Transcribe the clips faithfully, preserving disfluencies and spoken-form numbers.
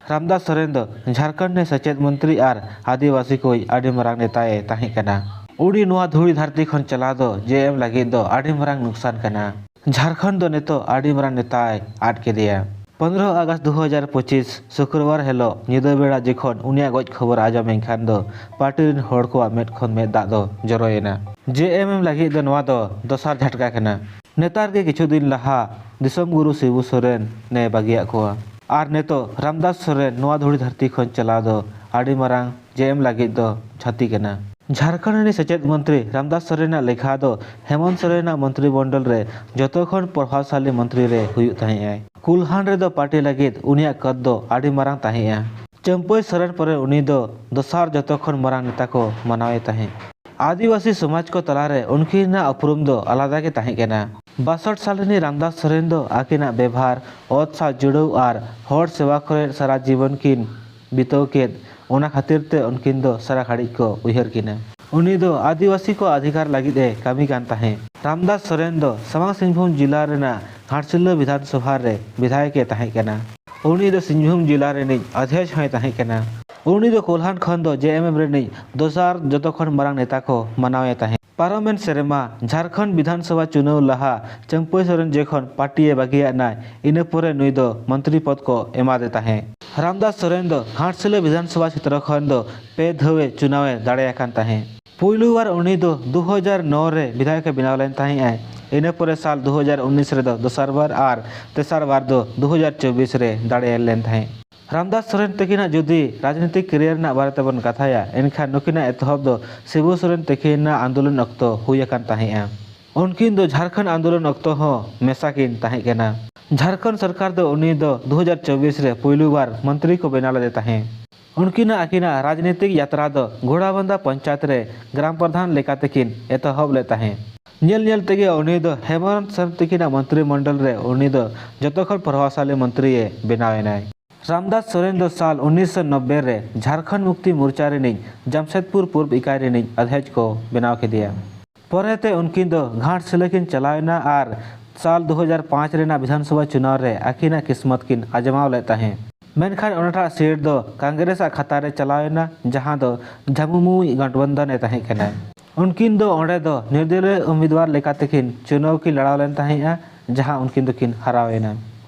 ᱨᱟᱢᱫᱟᱥ ᱥᱚᱨᱮᱱ ᱫᱚ ᱡᱷᱟᱲᱠᱷᱚᱸᱰ ᱨᱤᱱᱤᱡ ᱥᱮᱪᱮᱫ ᱢᱚᱱᱛᱨᱤ ᱟᱨ ᱟᱹᱫᱤᱵᱟᱹᱥᱤ ᱠᱚᱭᱤᱡ ᱟᱹᱰᱤ ᱢᱟᱨᱟᱝ ᱱᱮᱛᱟᱭ ᱛᱟᱦᱮᱸ ᱠᱟᱱᱟ᱾ ᱩᱱᱤ ᱱᱚᱣᱟ ᱫᱷᱩᱲᱤ ᱫᱷᱟᱹᱨᱛᱤ ᱠᱷᱚᱱ ᱪᱟᱞᱟᱣ ᱫᱚ ᱡᱮ ᱮᱢ ᱞᱟᱹᱜᱤᱫ ᱫᱚ ᱟᱹᱰᱤ ᱢᱟᱨᱟᱝ ᱱᱩᱠᱥᱟᱱ ᱠᱟᱱᱟ᱾ ᱡᱷᱟᱲᱠᱷᱚᱸᱰ ᱫᱚ ᱱᱤᱛᱚᱜ ᱟᱹᱰᱤ ᱢᱟᱨᱟᱝ ᱱᱮᱛᱟᱭ ᱟᱫ ᱠᱮᱫᱮᱭᱟ᱾ ᱯᱚᱱᱨᱚ ᱟᱜᱚᱥᱴ ᱫᱩ ᱦᱟᱡᱟᱨ ᱯᱚᱸᱪᱤᱥ ᱥᱩᱠᱨᱵᱟᱨ ᱦᱤᱞᱚᱜ ᱧᱤᱫᱟᱹ ᱵᱮᱲᱟ ᱡᱚᱠᱷᱚᱱ ᱩᱱᱤᱭᱟᱜ ᱜᱚᱡ ᱠᱷᱚᱵᱚᱨ ᱟᱸᱡᱚᱢ ᱮᱱ ᱠᱷᱟᱱ ᱫᱚ ᱯᱟᱨᱴᱤ ᱨᱤᱱ ᱦᱚᱲ ᱠᱚᱣᱟᱜ ᱢᱮᱫ ᱠᱷᱚᱱ ᱢᱮᱫ ᱫᱟᱜ ᱫᱚ ᱡᱚᱨᱚᱭᱮᱱᱟ᱾ ᱡᱮ ᱮᱢ ᱮᱢ ᱞᱟᱹᱜᱤᱫ ᱫᱚ ᱱᱚᱣᱟ ᱫᱚ ᱫᱚᱥᱟᱨ ᱡᱷᱟᱴᱠᱟ ᱠᱟᱱᱟ᱾ ᱱᱮᱛᱟᱨ ᱜᱮ ᱠᱤᱪᱷᱩ ᱫᱤᱱ ᱞᱟᱦᱟ ᱫᱤᱥᱚᱢ ᱜᱩᱨᱩ ᱥᱤᱵᱩ ᱥᱚᱨᱮᱱ ᱮ ᱵᱟᱹᱜᱤᱭᱟᱫ ᱠᱚᱣᱟ᱾ ᱟᱨ ᱱᱤᱛᱚᱜ ᱨᱟᱢᱫᱟᱥ ᱥᱚᱨᱮᱱ ᱱᱚᱣᱟ ᱫᱷᱩᱲᱤ ᱫᱷᱟᱹᱨᱛᱤ ᱠᱷᱚᱱ ᱪᱟᱞᱟᱣ ᱫᱚ ᱟᱹᱰᱤ ᱢᱟᱨᱟᱝ ᱡᱮ ᱮᱢ ᱞᱟᱹᱜᱤᱫ ᱫᱚ ᱡᱷᱟᱹᱛᱤ ᱠᱟᱱᱟ᱾ ᱡᱷᱟᱲᱠᱷᱚᱸᱰ ᱨᱤᱱᱤᱡ ᱥᱮᱪᱮᱫ ᱢᱚᱱᱛᱨᱤ ᱨᱟᱢᱫᱟᱥ ᱥᱚᱨᱮᱱᱟᱜ ᱞᱮᱠᱷᱟ ᱫᱚ ᱦᱮᱢᱚᱱᱛ ᱥᱚᱨᱮᱱᱟᱜ ᱢᱚᱱᱛᱨᱤ ᱢᱚᱱᱰᱚᱞ ᱨᱮ ᱡᱚᱛᱚ ᱠᱷᱚᱱ ᱯᱨᱚᱵᱷᱟᱵᱽᱥᱟᱞᱤ ᱢᱚᱱᱛᱨᱤ ᱨᱮ ᱦᱩᱭᱩᱜ ᱛᱟᱦᱮᱸᱫ ᱟᱭ᱾ ᱠᱩᱞᱦᱟᱱ ᱨᱮᱫᱚ ᱯᱟᱨᱴᱤ ᱞᱟᱹᱜᱤᱫ ᱩᱱᱤᱭᱟᱜ ᱠᱟᱹᱛ ᱫᱚ ᱟᱹᱰᱤ ᱢᱟᱨᱟᱝ ᱛᱟᱦᱮᱸᱫᱼᱟ᱾ ᱪᱟᱹᱢᱯᱟᱹᱭ ᱥᱚᱨᱮᱱ ᱯᱚᱨᱮ ᱩᱱᱤ ᱫᱚ ᱫᱚᱥᱟᱨ ᱡᱚᱛᱚ ᱠᱷᱚᱱ ᱢᱟᱨᱟᱝ ᱱᱮᱛᱟ ᱠᱚ ᱢᱟᱱᱟᱣᱮ ᱛᱟᱦᱮᱸᱫ᱾ ᱟᱹᱫᱤᱵᱟᱹᱥᱤ ᱥᱚᱢᱟᱡᱽ ᱠᱚ ᱛᱟᱞᱟᱨᱮ ᱩᱱᱠᱤᱱᱟᱜ ᱩᱯᱨᱩᱢ ᱫᱚ ᱟᱞᱟᱫᱟ ᱜᱮ ᱛᱟᱦᱮᱸ ᱠᱟᱱᱟ᱾ ᱵᱟᱥᱚᱴ ᱥᱟᱞ ᱨᱤᱱᱤᱡ ᱨᱟᱢᱫᱟᱥ ᱥᱚᱨᱮᱱ ᱫᱚ ᱟᱹᱠᱤᱱᱟᱜ ᱵᱮᱵᱷᱟᱨ, ᱚᱛ ᱥᱟᱶ ᱡᱩᱲᱟᱹᱣ ᱟᱨ ᱦᱚᱲ ᱥᱮᱵᱟ ᱠᱚᱨᱮ ᱥᱟᱨᱟ ᱡᱤᱵᱚᱱ ᱠᱤᱱ ᱵᱤᱛᱟᱹᱣ ᱠᱮᱫ, ᱚᱱᱟ ᱠᱷᱟᱹᱛᱤᱨ ᱛᱮ ᱩᱱᱠᱤᱱ ᱫᱚ ᱥᱟᱨᱟ ᱜᱷᱟᱹᱲᱤᱡ ᱠᱚ ᱩᱭᱦᱟᱹᱨ ᱠᱤᱱᱟ᱾ ᱩᱱᱤ ᱫᱚ ᱟᱹᱫᱤᱵᱟᱹᱥᱤ ᱠᱚ ᱚᱫᱷᱤᱠᱟᱨ ᱞᱟᱹᱜᱤᱫ ᱮ ᱠᱟᱹᱢᱤ ᱠᱟᱱ ᱛᱟᱦᱮᱸᱫ᱾ ᱨᱟᱢᱫᱟᱥ ᱥᱚᱨᱮᱱ ᱫᱚ ᱥᱟᱢᱟᱝ ᱥᱤᱝᱵᱷᱩᱢ ᱡᱤᱞᱟ ᱨᱮᱱᱟᱜ ᱜᱷᱟᱴᱥᱤᱞᱟᱹ ᱵᱤᱫᱷᱟᱱ ᱥᱚᱵᱷᱟ ᱨᱮ ᱵᱤᱫᱷᱟᱭᱚᱠ ᱮ ᱛᱟᱦᱮᱸ ᱠᱟᱱᱟ᱾ ᱩᱱᱤ ᱫᱚ ᱥᱤᱝᱵᱷᱩᱢ ᱡᱤᱞᱟ ᱨᱤᱱᱤᱡ ᱚᱫᱷᱭᱚᱠᱥ ᱦᱚᱸᱭ ᱛᱟᱦᱮᱸ ᱠᱟᱱᱟ᱾ ᱩᱱᱤ ᱫᱚ ᱠᱳᱞᱦᱟᱱ ᱠᱷᱚᱱ ᱫᱚ ᱡᱮ ᱮᱢ ᱮᱢ ᱨᱤᱱᱤᱡ ᱫᱚᱥᱟᱨ ᱡᱚᱛᱚ ᱠᱷᱚᱱ ᱢᱟᱨᱟᱝ ᱱᱮᱛᱟ ᱠᱚ ᱢᱟᱱᱟᱣᱮ ᱛᱟᱦᱮᱸᱫ᱾ ᱯᱟᱨᱚᱢᱮᱱ ᱥᱮᱨᱢᱟ ᱡᱷᱟᱲᱠᱷᱚᱸᱰ ᱵᱤᱫᱷᱟᱱ ᱥᱚᱵᱷᱟ ᱪᱩᱱᱟᱹᱣ ᱞᱟᱦᱟ ᱪᱟᱹᱢᱯᱟᱹᱭ ᱥᱚᱨᱮᱱ ᱡᱚᱠᱷᱚᱱ ᱯᱟᱨᱴᱤ ᱮ ᱵᱟᱹᱜᱤᱭᱟᱫ ᱱᱟᱭ, ᱤᱱᱟᱹ ᱯᱚᱨᱮ ᱱᱩᱭ ᱫᱚ ᱢᱚᱱᱛᱨᱤ ᱯᱚᱫᱽ ᱠᱚ ᱮᱢᱟᱫᱮ ᱛᱟᱦᱮᱸᱫ᱾ ᱨᱟᱢᱫᱟᱥ ᱥᱚᱨᱮᱱ ᱫᱚ ᱜᱷᱟᱴᱥᱤᱞᱟᱹ ᱵᱤᱫᱷᱟᱱ ᱥᱚᱵᱷᱟ ᱪᱷᱮᱛᱨᱚ ᱠᱷᱚᱱ ᱫᱚ ᱯᱮ ᱫᱷᱟᱣ ᱮ ᱪᱩᱱᱟᱣ ᱮ ᱫᱟᱲᱮ ᱟᱠᱟᱱ ᱛᱟᱦᱮᱸᱫ᱾ ᱯᱩᱭᱞᱩ ᱵᱟᱨ ᱩᱱᱤ ᱫᱚ ᱫᱩ ᱦᱟᱡᱟᱨ ᱱᱚ ᱨᱮ ᱵᱤᱫᱷᱟᱭᱚᱠ ᱮ ᱵᱮᱱᱟᱣ ᱞᱮᱱ ᱛᱟᱦᱮᱸᱫ ᱟᱭ᱾ ᱤᱱᱟᱹ ᱯᱚᱨᱮ ᱥᱟᱞ ᱫᱩ ᱦᱟᱡᱟᱨ ᱩᱱᱤᱥ ᱨᱮᱫᱚ ᱫᱚᱥᱟᱨ ᱵᱟᱨ ᱟᱨ ᱛᱮᱥᱟᱨ ᱵᱟᱨ ᱫᱚ ᱫᱩ ᱦᱟᱡᱟᱨ ᱪᱚᱵᱵᱤᱥ ᱨᱮ ᱫᱟᱲᱮ ᱞᱮᱱ ᱛᱟᱦᱮᱸᱫ᱾ ᱨᱟᱢᱫᱟᱥ ᱥᱚᱨᱮᱱ ᱛᱟᱹᱠᱤᱱᱟᱜ ᱡᱩᱫᱤ ᱨᱟᱡᱽᱱᱤᱛᱤᱠ ᱠᱮᱨᱤᱭᱟᱨ ᱨᱮᱱᱟᱜ ᱵᱟᱨᱮ ᱛᱮᱵᱚᱱ ᱠᱟᱛᱷᱟᱭᱟ, ᱮᱱᱠᱷᱟᱱ ᱱᱩᱠᱤᱱᱟᱜ ᱮᱛᱚᱦᱚᱵ ᱫᱚ ᱥᱤᱵᱩ ᱥᱚᱨᱮᱱ ᱛᱟᱹᱠᱤᱱᱟᱜ ᱟᱱᱫᱳᱞᱚᱱ ᱚᱠᱛᱚ ᱦᱩᱭ ᱟᱠᱟᱱ ᱛᱟᱦᱮᱸᱫᱼᱟ᱾ ᱩᱱᱠᱤᱱ ᱫᱚ ᱡᱷᱟᱲᱠᱷᱚᱸᱰ ᱟᱱᱫᱳᱞᱚᱱ ᱚᱠᱛᱚ ᱦᱚᱸ ᱢᱮᱥᱟ ᱠᱤᱱ ᱛᱟᱦᱮᱸ ᱠᱟᱱᱟ᱾ ᱡᱷᱟᱲᱠᱷᱚᱸᱰ ᱥᱚᱨᱠᱟᱨ ᱫᱚ ᱩᱱᱤ ᱫᱚ ᱫᱩ ᱦᱟᱡᱟᱨ ᱪᱚᱵᱵᱤᱥ ᱨᱮ ᱯᱩᱭᱞᱩ ᱵᱟᱨ ᱢᱚᱱᱛᱨᱤ ᱠᱚ ᱵᱮᱱᱟᱣ ᱞᱮᱫᱮ ᱛᱟᱦᱮᱸᱫ᱾ ᱩᱱᱠᱤᱱᱟᱜ ᱟᱹᱠᱤᱱᱟᱜ ᱨᱟᱡᱽᱱᱤᱛᱤᱠ ᱭᱟᱛᱨᱟ ᱫᱚ ᱜᱷᱳᱲᱟᱵᱟᱱᱫᱟ ᱯᱚᱧᱪᱟᱭᱮᱛ ᱨᱮ ᱜᱨᱟᱢ ᱯᱨᱚᱫᱷᱟᱱ ᱞᱮᱠᱟ ᱛᱮᱠᱤᱱ ᱮᱛᱚᱦᱚᱵ ᱞᱮᱫ ᱛᱟᱦᱮᱸᱫ᱾ ᱧᱮᱞ ᱧᱮᱞ ᱛᱮᱜᱮ ᱩᱱᱤ ᱫᱚ ᱦᱮᱢᱚᱱᱛ ᱥᱚᱨᱮᱱ ᱛᱟᱹᱠᱤᱱᱟᱜ ᱢᱚᱱᱛᱨᱤ ᱢᱚᱱᱰᱚᱞ ᱨᱮ ᱩᱱᱤ ᱫᱚ ᱡᱚᱛᱚ ᱠᱷᱚᱱ ᱯᱨᱚᱵᱷᱟᱵᱽᱥᱟᱞᱤ ᱢᱚᱱᱛᱨᱤ ᱮ ᱵᱮᱱᱟᱣ ᱮᱱᱟᱭ᱾ ᱨᱟᱢᱫᱟᱥ ᱥᱚᱨᱮᱱ ᱫᱚ ᱥᱟᱞ ᱩᱱᱤᱥᱥᱚ ᱱᱚᱵᱵᱳᱭ ᱨᱮ ᱡᱷᱟᱲᱠᱷᱚᱸᱰ ᱢᱩᱠᱛᱤ ᱢᱳᱨᱪᱟ ᱨᱤᱱᱤᱡ ᱡᱟᱢᱥᱮᱫᱽᱯᱩᱨ ᱯᱩᱨᱵᱽ ᱤᱠᱟᱭ ᱨᱤᱱᱤᱡ ᱚᱫᱷᱭᱚᱠᱥ ᱠᱚ ᱵᱮᱱᱟᱣ ᱠᱮᱫᱮᱭᱟ᱾ ᱯᱚᱨᱮᱛᱮ ᱩᱱᱠᱤᱱ ᱫᱚ ᱜᱷᱟᱴᱥᱤᱞᱟᱹ ᱠᱤᱱ ᱪᱟᱞᱟᱣ ᱮᱱᱟ ᱟᱨ ᱥᱟᱞ ᱫᱩ ᱦᱟᱡᱟᱨ ᱯᱟᱸᱪ ᱨᱮᱱᱟᱜ ᱵᱤᱫᱷᱟᱱ ᱥᱚᱵᱷᱟ ᱪᱩᱱᱟᱣ ᱨᱮ ᱟᱹᱠᱤᱱᱟᱜ ᱠᱤᱥᱢᱚᱛ ᱠᱤᱱ ᱟᱡᱢᱟᱣ ᱞᱮᱫ ᱛᱟᱦᱮᱸᱫ᱾ ᱢᱮᱱᱠᱷᱟᱱ ᱚᱱᱟᱴᱟᱜ ᱥᱤᱴ ᱫᱚ ᱠᱚᱝᱜᱨᱮᱥ ᱟᱜ ᱠᱷᱟᱛᱟ ᱨᱮ ᱪᱟᱞᱟᱣ ᱮᱱᱟ, ᱡᱟᱦᱟᱸ ᱫᱚ ᱡᱷᱟᱢᱩᱢᱩᱭᱤᱡ ᱜᱟᱴᱵᱚᱱᱫᱷᱚᱱ ᱮ ᱛᱟᱦᱮᱸ ᱠᱟᱱᱟ᱾ ᱩᱱᱠᱤᱱ ᱫᱚ ᱚᱸᱰᱮ ᱫᱚ ᱱᱤᱨᱫᱚᱞᱤᱭ ᱩᱢᱤᱫᱣᱟᱨ ᱞᱮᱠᱟ ᱛᱮᱠᱤᱱ ᱪᱩᱱᱟᱹᱣ ᱠᱤᱱ ᱞᱟᱲᱟᱣ ᱞᱮᱱ ᱛᱟᱦᱮᱸᱫᱼᱟ, ᱡᱟᱦᱟᱸ ᱩᱱᱠᱤᱱ ᱫᱚᱠᱤᱱ ᱦᱟᱨᱟᱣ ᱮᱱᱟ᱾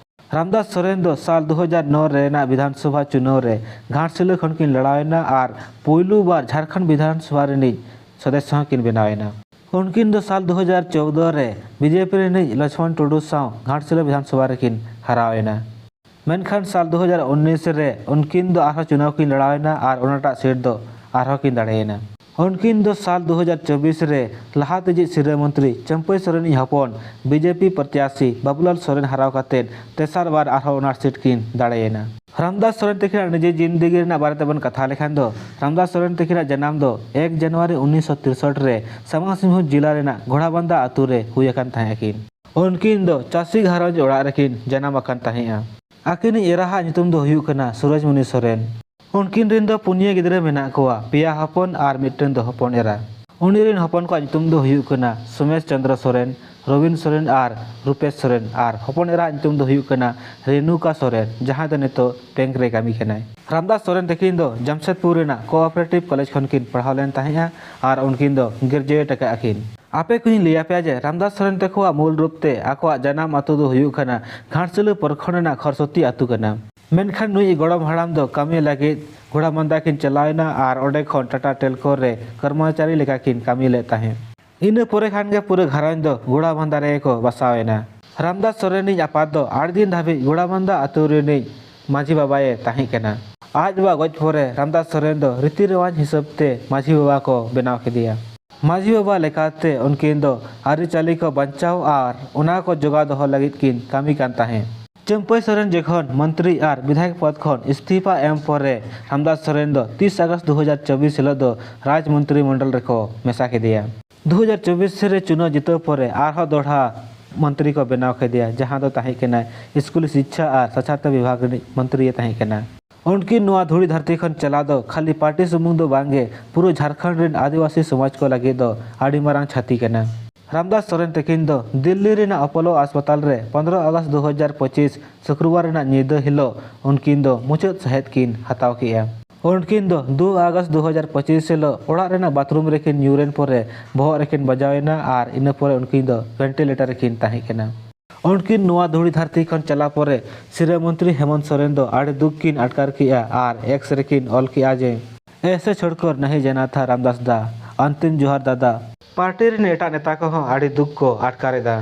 ᱨᱟᱢᱫᱟᱥ ᱥᱚᱨᱮᱱ ᱫᱚ ᱥᱟᱞ ᱫᱩ ᱦᱟᱡᱟᱨ ᱱᱚ ᱨᱮᱱᱟᱜ ᱵᱤᱫᱷᱟᱱ ᱥᱚᱵᱷᱟ ᱪᱩᱱᱟᱹᱣ ᱨᱮ ᱜᱷᱟᱴᱥᱤᱞᱟᱹ ᱠᱷᱚᱱ ᱠᱤᱱ ᱞᱟᱲᱟᱣ ᱮᱱᱟ ᱟᱨ ᱯᱩᱭᱞᱩ ᱵᱟᱨ ᱡᱷᱟᱲᱠᱷᱚᱸᱰ ᱵᱤᱫᱷᱟᱱ ᱥᱚᱵᱷᱟ ᱨᱤᱱᱤᱡ ᱥᱚᱫᱚᱥᱥᱚ ᱦᱚᱸ ᱠᱤᱱ ᱵᱮᱱᱟᱣ ᱮᱱᱟ᱾ ᱩᱱᱠᱤᱱ ᱫᱚ ᱥᱟᱞ ᱫᱩ ᱦᱟᱡᱟᱨ ᱪᱳᱣᱫᱚ ᱨᱮ ᱵᱤᱡᱮᱯᱤ ᱨᱤᱱᱤᱡ ᱞᱚᱪᱷᱢᱚᱱ ᱴᱩᱰᱩ ᱥᱟᱶ ᱜᱷᱟᱴᱥᱤᱞᱟᱹ ᱵᱤᱫᱷᱟᱱ ᱥᱚᱵᱷᱟ ᱨᱮᱠᱤᱱ ᱦᱟᱨᱟᱣ ᱮᱱᱟ᱾ ᱢᱮᱱᱠᱷᱟᱱ ᱥᱟᱞ ᱫᱩ ᱦᱟᱡᱟᱨ ᱩᱱᱤᱥ ᱨᱮ ᱩᱱᱠᱤᱱ ᱫᱚ ᱟᱨᱦᱚᱸ ᱪᱩᱱᱟᱣ ᱠᱤᱱ ᱞᱟᱲᱟᱣ ᱮᱱᱟ ᱟᱨ ᱚᱱᱟᱴᱟᱜ ᱥᱤᱴ ᱫᱚ ᱟᱨᱦᱚᱸ ᱠᱤᱱ ᱫᱟᱲᱮᱭᱮᱱᱟ᱾ ᱩᱱᱠᱤᱱ ᱫᱚ ᱥᱟᱞ ᱫᱩ ᱦᱟᱡᱟᱨ ᱪᱚᱵᱵᱤᱥ ᱨᱮ ᱞᱟᱦᱟ ᱛᱮᱡᱤᱡ ᱥᱤᱨᱟᱹ ᱢᱚᱱᱛᱨᱤ ᱪᱟᱹᱢᱯᱟᱹᱭ ᱥᱚᱨᱮᱱᱤᱡ ᱦᱚᱯᱚᱱ ᱵᱤᱡᱮᱯᱤ ᱯᱨᱚᱛᱭᱟᱥᱤ ᱵᱟᱵᱩᱞᱟᱞ ᱥᱚᱨᱮᱱ ᱦᱟᱨᱟᱣ ᱠᱟᱛᱮ ᱛᱮᱥᱟᱨ ᱵᱟᱨ ᱟᱨᱦᱚᱸ ᱚᱱᱟ ᱥᱤᱴ ᱠᱤᱱ ᱫᱟᱲᱮᱭᱮᱱᱟ᱾ ᱨᱟᱢᱫᱟᱥ ᱥᱚᱨᱮᱱ ᱛᱟᱹᱠᱤᱱᱟᱜ ᱱᱤᱡᱮ ᱡᱤᱱᱫᱮᱜᱤ ᱨᱮᱱᱟᱜ ᱵᱟᱨᱮ ᱛᱮᱵᱚᱱ ᱠᱟᱛᱷᱟ ᱞᱮᱠᱷᱟᱱ ᱫᱚ, ᱨᱟᱢᱫᱟᱥ ᱥᱚᱨᱮᱱ ᱛᱟᱹᱠᱤᱱᱟᱜ ᱡᱟᱱᱟᱢ ᱫᱚ ᱮᱠ ᱡᱟᱱᱩᱣᱟᱨᱤ ᱩᱱᱤᱥᱥᱚ ᱛᱤᱨᱥᱚᱴ ᱨᱮ ᱥᱟᱢᱟᱝ ᱥᱤᱝᱵᱷᱩᱢ ᱡᱤᱞᱟ ᱨᱮᱱᱟᱜ ᱜᱷᱳᱲᱟᱵᱟᱱᱫᱟ ᱟᱛᱳ ᱨᱮ ᱦᱩᱭ ᱟᱠᱟᱱ ᱛᱟᱦᱮᱸ ᱟᱹᱠᱤᱱ᱾ ᱩᱱᱠᱤᱱ ᱫᱚ ᱪᱟᱹᱥᱤ ᱜᱷᱟᱨᱚᱸᱡᱽ ᱚᱲᱟᱜ ᱨᱮᱠᱤᱱ ᱡᱟᱱᱟᱢ ᱟᱠᱟᱱ ᱛᱟᱦᱮᱸᱫᱼᱟ᱾ ᱟᱹᱠᱤᱱᱤᱡ ᱮᱨᱟᱦᱟᱜ ᱧᱩᱛᱩᱢ ᱫᱚ ᱦᱩᱭᱩᱜ ᱠᱟᱱᱟ ᱥᱩᱨᱚᱡᱽᱢᱩᱱᱤ ᱥᱚᱨᱮᱱ᱾ ᱩᱱᱠᱤᱱ ᱨᱤᱱ ᱫᱚ ᱯᱩᱱᱭᱟᱹ ᱜᱤᱫᱽᱨᱟᱹ ᱢᱮᱱᱟᱜ ᱠᱚᱣᱟ, ᱯᱮᱭᱟ ᱦᱚᱯᱚᱱ ᱟᱨ ᱢᱤᱫᱴᱮᱱ ᱫᱚ ᱦᱚᱯᱚᱱ ᱮᱨᱟ᱾ ᱩᱱᱤ ᱨᱤᱱ ᱦᱚᱯᱚᱱ ᱠᱚᱣᱟᱜ ᱧᱩᱛᱩᱢ ᱫᱚ ᱦᱩᱭᱩᱜ ᱠᱟᱱᱟ ᱥᱳᱢᱮᱥ ᱪᱚᱸᱫᱽᱨᱚ ᱥᱚᱨᱮᱱ, ᱨᱚᱵᱤᱱ ᱥᱚᱨᱮᱱ ᱟᱨ ᱨᱩᱯᱮᱥ ᱥᱚᱨᱮᱱ ᱟᱨ ᱦᱚᱯᱚᱱ ᱮᱨᱟᱣᱟᱜ ᱧᱩᱛᱩᱢ ᱫᱚ ᱦᱩᱭᱩᱜ ᱠᱟᱱᱟ ᱨᱮᱱᱩᱠᱟ ᱥᱚᱨᱮᱱ, ᱡᱟᱦᱟᱸᱭ ᱫᱚ ᱱᱤᱛᱚᱜ ᱵᱮᱝᱠ ᱨᱮ ᱠᱟᱹᱢᱤ ᱠᱟᱱᱟᱭ᱾ ᱨᱟᱢᱫᱟᱥ ᱥᱚᱨᱮᱱ ᱛᱟᱹᱠᱤᱱ ᱫᱚ ᱡᱟᱢᱥᱮᱫᱽᱯᱩᱨ ᱨᱮᱱᱟᱜ ᱠᱳᱚᱯᱟᱨᱮᱴᱤᱵᱷ ᱠᱚᱞᱮᱡᱽ ᱠᱷᱚᱱ ᱠᱤᱱ ᱯᱟᱲᱦᱟᱣ ᱞᱮᱱ ᱛᱟᱦᱮᱸᱫᱼᱟ ᱟᱨ ᱩᱱᱠᱤᱱ ᱫᱚ ᱜᱨᱮᱡᱩᱭᱮᱴ ᱟᱠᱟᱫ ᱟᱹᱠᱤᱱ᱾ ᱟᱯᱮ ᱠᱚᱧ ᱞᱟᱹᱭ ᱟᱯᱮᱭᱟ ᱡᱮ ᱨᱟᱢᱫᱟᱥ ᱥᱚᱨᱮᱱ ᱛᱟᱠᱚᱣᱟᱜ ᱢᱩᱞ ᱨᱩᱯ ᱛᱮ ᱟᱠᱚᱣᱟᱜ ᱡᱟᱱᱟᱢ ᱟᱹᱛᱩ ᱫᱚ ᱦᱩᱭᱩᱜ ᱠᱟᱱᱟ ᱜᱷᱟᱴᱥᱤᱞᱟᱹ ᱯᱨᱚᱠᱷᱚᱸᱰ ᱨᱮᱱᱟᱜ ᱠᱷᱚᱨᱥᱚᱛᱤ ᱟᱹᱛᱩ ᱠᱟᱱᱟ᱾ ᱢᱮᱱᱠᱷᱟᱱ ᱱᱩᱭᱤᱡ ᱜᱚᱲᱚᱢ ᱦᱟᱲᱟᱢ ᱫᱚ ᱠᱟᱹᱢᱤ ᱞᱟᱹᱜᱤᱫ ᱜᱷᱳᱲᱟᱵᱟᱱᱫᱟ ᱠᱤᱱ ᱪᱟᱞᱟᱣ ᱮᱱᱟ ᱟᱨ ᱚᱸᱰᱮ ᱠᱷᱚᱱ ᱴᱟᱴᱟ ᱴᱮᱞᱠᱳ ᱨᱮ ᱠᱚᱨᱢᱚᱪᱟᱨᱤ ᱞᱮᱠᱟ ᱠᱤᱱ ᱠᱟᱹᱢᱤ ᱞᱮᱫ ᱛᱟᱦᱮᱸᱫ᱾ ᱤᱱᱟᱹ ᱯᱚᱨᱮ ᱠᱷᱟᱱ ᱜᱮ ᱯᱩᱨᱟᱹ ᱜᱷᱟᱨᱚᱸᱡᱽ ᱫᱚ ᱜᱷᱳᱲᱟᱵᱟᱱᱫᱟ ᱨᱮᱜᱮ ᱠᱚ ᱵᱟᱥᱟᱣ ᱮᱱᱟ᱾ ᱨᱟᱢᱫᱟᱥ ᱥᱚᱨᱮᱱᱤᱡ ᱟᱯᱟᱛ ᱫᱚ ᱟᱹᱰᱤ ᱫᱤᱱ ᱫᱷᱟᱹᱵᱤᱡ ᱜᱷᱳᱲᱟᱵᱟᱱᱫᱟ ᱟᱹᱛᱩ ᱨᱤᱱᱤᱡ ᱢᱟᱹᱡᱷᱤ ᱵᱟᱵᱟᱭᱮ ᱛᱟᱦᱮᱸ ᱠᱟᱱᱟ᱾ ᱟᱡ ᱵᱟᱵᱟ ᱜᱚᱡ ᱯᱚᱨᱮ ᱨᱟᱢᱫᱟᱥ ᱥᱚᱨᱮᱱ ᱫᱚ ᱨᱤᱛᱤ ᱨᱮᱣᱟᱡᱽ ᱦᱤᱥᱟᱹᱵ ᱛᱮ ᱢᱟᱹᱡᱷᱤ ᱵᱟᱵᱟ ᱠᱚ ᱵᱮᱱᱟᱣ ᱠᱮᱫᱮᱭᱟ᱾ ᱢᱟᱹᱡᱷᱤ ᱵᱟᱵᱟ ᱞᱮᱠᱟᱛᱮ ᱩᱱᱠᱤᱱ ᱫᱚ ᱟᱹᱨᱤᱪᱟᱹᱞᱤ ᱠᱚ ᱵᱟᱧᱪᱟᱣ ᱟᱨ ᱚᱱᱟ ᱠᱚ ᱡᱚᱜᱟᱣ ᱫᱚᱦᱚ ᱞᱟᱹᱜᱤᱫ ᱠᱤᱱ ᱠᱟᱹᱢᱤ ᱠᱟᱱ ᱛᱟᱦᱮᱸᱫ᱾ ᱪᱟᱹᱢᱯᱟᱹᱭ ᱥᱚᱨᱮᱱ ᱡᱚᱠᱷᱚᱱ ᱢᱚᱱᱛᱨᱤ ᱟᱨ ᱵᱤᱫᱷᱟᱭᱚᱠ ᱯᱚᱫᱽ ᱠᱷᱚᱱ ᱤᱥᱛᱤᱯᱷᱟ ᱮᱢ ᱯᱚᱨᱮ ᱨᱟᱢᱫᱟᱥ ᱥᱚᱨᱮᱱ ᱫᱚ ᱛᱤᱥ ᱟᱜᱚᱥᱴ ᱫᱩ ᱦᱟᱡᱟᱨ ᱪᱚᱵᱵᱤᱥ ᱦᱤᱞᱚᱜ ᱫᱚ ᱨᱟᱡᱽ ᱢᱚᱱᱛᱨᱤ ᱢᱚᱱᱰᱚᱞ ᱨᱮᱠᱚ ᱢᱮᱥᱟ ᱠᱮᱫᱮᱭᱟ᱾ ᱫᱩ ᱦᱟᱡᱟᱨ ᱪᱚᱵᱵᱤᱥ ᱨᱮ ᱪᱩᱱᱟᱹᱣ ᱡᱤᱛᱟᱹᱣ ᱯᱚᱨᱮ ᱟᱨᱦᱚᱸ ᱫᱚᱲᱦᱟ ᱢᱚᱱᱛᱨᱤ ᱠᱚ ᱵᱮᱱᱟᱣ ᱠᱮᱫᱮᱭᱟ, ᱡᱟᱦᱟᱸ ᱫᱚ ᱛᱟᱦᱮᱸ ᱠᱟᱱᱟᱭ ᱥᱠᱩᱞ ᱥᱤᱪᱪᱷᱟ ᱟᱨ ᱥᱟᱪᱷᱟᱛᱟ ᱵᱤᱵᱷᱟᱜᱽ ᱨᱤᱱᱤᱡ ᱢᱚᱱᱛᱨᱤᱭ ᱛᱟᱦᱮᱸ ᱠᱟᱱᱟ᱾ ᱩᱱᱠᱤᱱ ᱱᱚᱣᱟ ᱫᱷᱩᱲᱤ ᱫᱷᱟᱹᱨᱛᱤ ᱠᱷᱚᱱ ᱪᱟᱞᱟᱣ ᱫᱚ ᱠᱷᱟᱹᱞᱤ ᱯᱟᱨᱴᱤ ᱥᱩᱢᱩᱝ ᱫᱚ ᱵᱟᱝᱜᱮ, ᱯᱩᱨᱟᱹ ᱡᱷᱟᱲᱠᱷᱚᱸᱰ ᱨᱤᱱ ᱟᱹᱫᱤᱵᱟᱹᱥᱤ ᱥᱚᱢᱟᱡᱽ ᱠᱚ ᱞᱟᱹᱜᱤᱫ ᱫᱚ ᱟᱹᱰᱤ ᱢᱟᱨᱟᱝ ᱪᱷᱟᱹᱛᱤ ᱠᱟᱱᱟ᱾ ᱨᱟᱢᱫᱟᱥ ᱥᱚᱨᱮᱱ ᱛᱟᱹᱠᱤᱱ ᱫᱚ ᱫᱤᱞᱞᱤ ᱨᱮᱱᱟᱜ ᱟᱯᱳᱞᱳ ᱟᱥᱯᱟᱛᱟᱞ ᱨᱮ ᱯᱚᱱᱨᱚ ᱟᱜᱚᱥᱴ ᱫᱩ ᱦᱟᱡᱟᱨ ᱯᱚᱸᱪᱤᱥ ᱥᱩᱠᱨᱵᱟᱨ ᱨᱮᱱᱟᱜ ᱧᱤᱫᱟᱹ ᱦᱤᱞᱳᱜ ᱩᱱᱠᱤᱱ ᱫᱚ ᱢᱩᱪᱟᱹᱫ ᱥᱟᱸᱦᱮᱫ ᱠᱤᱱ ᱦᱟᱛᱟᱣ ᱠᱮᱫᱼᱟ᱾ ᱩᱱᱠᱤᱱ ᱫᱚ ᱫᱩ ᱟᱜᱚᱥᱴ ᱫᱩ ᱦᱟᱡᱟᱨ ᱯᱚᱸᱪᱤᱥ ᱦᱤᱞᱳᱜ ᱚᱲᱟᱜ ᱨᱮᱱᱟᱜ ᱵᱟᱛᱷᱨᱩᱢ ᱨᱮᱠᱤᱱ ᱧᱩᱨ ᱮᱱ ᱯᱚᱨᱮ ᱵᱚᱦᱚᱜ ᱨᱮᱠᱤᱱ ᱵᱟᱡᱟᱣ ᱮᱱᱟ ᱟᱨ ᱤᱱᱟᱹ ᱯᱚᱨᱮ ᱩᱱᱠᱤᱱ ᱫᱚ ᱵᱷᱮᱱᱴᱤᱞᱮᱴᱟᱨ ᱨᱮᱠᱤᱱ ᱛᱟᱦᱮᱸ ᱠᱟᱱᱟ᱾ ᱩᱱᱠᱤᱱ ᱱᱚᱣᱟ ᱫᱷᱩᱲᱤ ᱫᱷᱟᱹᱨᱛᱤ ᱠᱷᱚᱱ ᱪᱟᱞᱟᱣ ᱯᱚᱨᱮ ᱥᱤᱨᱟᱹ ᱢᱚᱱᱛᱨᱤ ᱦᱮᱢᱚᱱᱛ ᱥᱚᱨᱮᱱ ᱫᱚ ᱟᱹᱰᱤ ᱫᱩᱠ ᱠᱤᱱ ᱟᱴᱠᱟᱨ ᱠᱮᱫᱼᱟ ᱟᱨ ᱮᱠᱥ ᱨᱮᱠᱤᱱ ᱚᱞ ᱠᱮᱫᱼᱟ ᱡᱮ, "ᱮᱭᱥᱮ ᱪᱷᱳᱲᱠᱚᱨ ᱱᱟᱦᱤ ᱡᱟᱱᱟ ᱛᱷᱟ ᱨᱟᱢᱫᱟᱥ ᱫᱟ, ᱟᱱᱛᱤᱢ ᱡᱚᱦᱟᱨ ᱫᱟᱫᱟ᱾" ᱯᱟᱨᱴᱤ ᱨᱮᱱ ᱮᱴᱟᱜ ᱱᱮᱛᱟ ᱠᱚᱦᱚᱸ ᱟᱹᱰᱤ ᱫᱩᱠ ᱠᱚ ᱟᱴᱠᱟᱨ ᱮᱫᱟ᱾